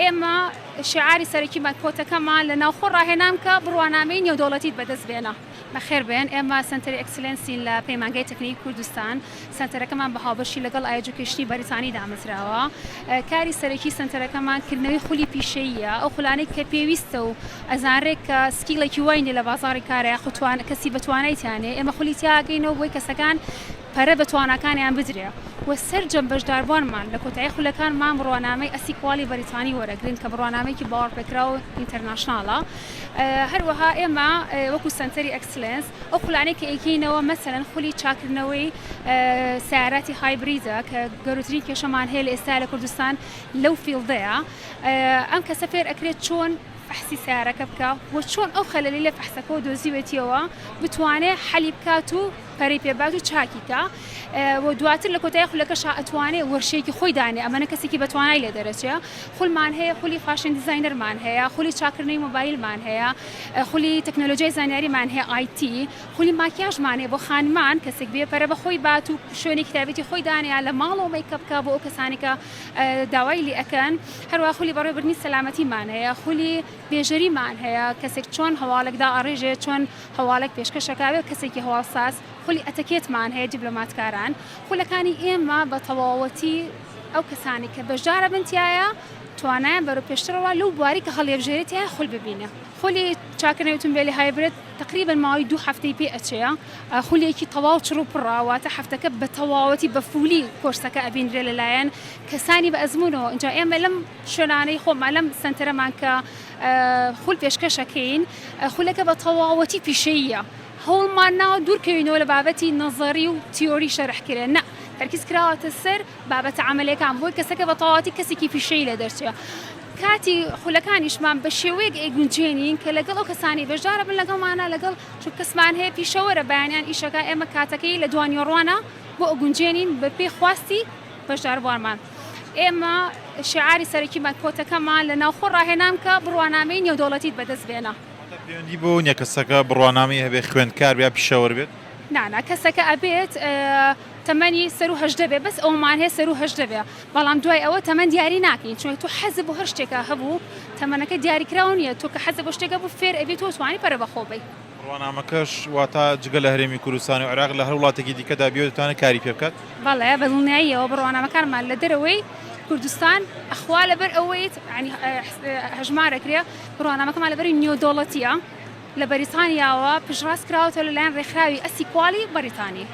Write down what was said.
ئێمە شیعاری سەرەکیمان کۆتەکەمان لە ناوخۆ ڕاهێنان بکە بڕوانامەی نێودەوڵەتیت بەدەست بێنە. بەخێر بێن، ئێمە سەنتەری excellence ین لە پەیمانگای تەکنیکی کوردستان، سەنتەرەکەمان بە هاوبەشی لەگەڵ Education ی بەریتانی دامەزراوە. کاری سەرەکی سەنتەرەکەمان کردنەوەی خولی پیشەییە، ئەو خولانەی کە پێویستە و ئەزانرێت کە skill ێکی وای نیە لە بازاڕی کارا یاخود کەسی بە توانای تیا نیە، ئێمە خولی تیا ئەکەینەوە بۆی کەسەکان پەرە بە تواناکانیان بدرێ و سەرجەم بەشداربوانمان لە کۆتایی خولەکانمان بڕوانامەی ASIQUAL ی بەریتانی وەرەگرن کە بڕوانامەیەکی باوەڕپێکراو و international ە. هەروەها ئێمە وەکو سەنتەری excellence ئەو خولانەی کە ئەیکەینەوە مەسەلەن خولی چاککردنەوەی سەیاراتی hybrid ە کە گەورەترین کێشەمان هەیە لە ئێستا لە کوردستان لەو field ەیە ئەم کەسە فێر ئەکرێت چۆن فەحسی سەیارەکە بکا و چۆن ئەو خەلەلی لە فەحسەکەوە دۆزیوێتیەوە بتوانێ حەلی بکات و پەرەی پێ بات و چاکی کا و دواتر لە کۆتایی خولەکەشا ئەتوانێ وەرشەیەکی خۆی دانێ ئەمەنە کەسێکی بە توانای لێ دەرەچێ خولمان هەیە خولی fashion designer مان هەیە خولی چاکردنەوەی مۆبایلمان هەیە خولی تەکنەلۆژیای زانیاریمان هەیە IT خولی ماکیاژمان هەیە بۆ خانمان کەسێک بێ پەرە بە خۆی بات و شوێنێکی تایبەتی خۆی دانێ یا لە ماڵەوە makeup کا بۆ ئەو کەسانەی کە داوای لێ ئەکەن هەروەها خولی بەڕێوەبردنی سەلامەتیمان هەیە خولی بێژەریمان هەیە کەسێک چۆن هەواڵێک دائەڕێژێ چۆن هەواڵێک پێشکەش ئەکا بێ کەسێکی هەواڵساز خولی ئەتەکێتمان هەیە دیبلۆماتکاران خولەکانی ئێمە بە تەواوەتی ئەو کەسانەی کە بەشدارەبن تیایا توانایان بەرەو پێشترەوە لەو بواری کە هەڵیەبژێرێ تیایا خول ببینێ. خولی چاکردنەوەی ئۆتۆمبێلی hybrid تەقریبەن ماوەی دوو هەفتەی پێ ئەچێ خولێکی تەواو چڕ و پڕە واتە هەفتەکە بە تەواوەتی بە full ی کۆرسەکە ئەبینرێ لەلایەن کەسانی بە ئەزموونەوە ئینجا ئێمە لەم شوێنانەی خۆمان لەم سەنتەرەمان کە خول پێشکەش ئەکەین خولەکە بە تەواوەتی پیشەییە هەوڵمان ناوە دوورکەوینەوە لە بابەتی نەزەری و تیۆری شەرح کرێ نا تەرکیز کراوەتە سەر بابەتە عەمەلیەکان بۆی کەسەکە بە تەواوەتی کەسێکی پیشەیی لێ دەرچێ کاتی خولەکانیشمان بە شێوەیەک ئەیگونجێنین کە لەگەڵ ئەو کەسانەی بەشدارە بن لەگەڵمانە لەگەڵ چون کەسمان هەیە پیشەوەرە بەیانیان ئیشەکە ئێمە کاتەکەی لە دوانیوەڕوانە بۆ ئەگونجێنین بە پێی خواستی بەشداربوانمان ئێمە شیعاری سەرەکیمان کۆتەکەمان لە ناوخۆ ڕاهێنان بکە بڕوانامەی نێودەوڵەتیت بەدەست بێنە. واتە پەیوەندی بەوە نیە کەسەکە بڕوانامەی هەبێ خوێندکار بێ یا پیشەوەر بێت؟ نا نا کەسەکە ئەبێت تەمەنی سەرو 18 بێ بەس ئەوەمان هەیە سەرو 18 بێ بەڵام دوای ئەوە تەمەن دیاری ناکەین چونکە تۆ حەزت بۆ هەر شتێکە هەبوو تەمەنەکە دیاریکراو نییە تۆ کە حەزت بۆ شتێک هەبوو فێر ئەبیت و ئەتوانی پەرە بەخۆ بەی. بڕوانامەکەش واتا جگە لە هەرێمی کوردستان و عێراق لە هەر وڵاتێکی دیکەدا بیەوێت دەتوانێت کاری پێ بکات؟ بەڵێ بە دڵنیاییەوە بڕوانامەکانمان لە دەرەوەی کوردستان ئەخوا لەبەر ئەوەی یانی هەژمار ئەکرێ بڕوانامەکەمان لەبەری نێودەوڵەتییە لە بەریتانیاوە پشتڕاست کراوەتەوە لەلایەن ڕێکخراوی ASIQUAL ی بەریتانی.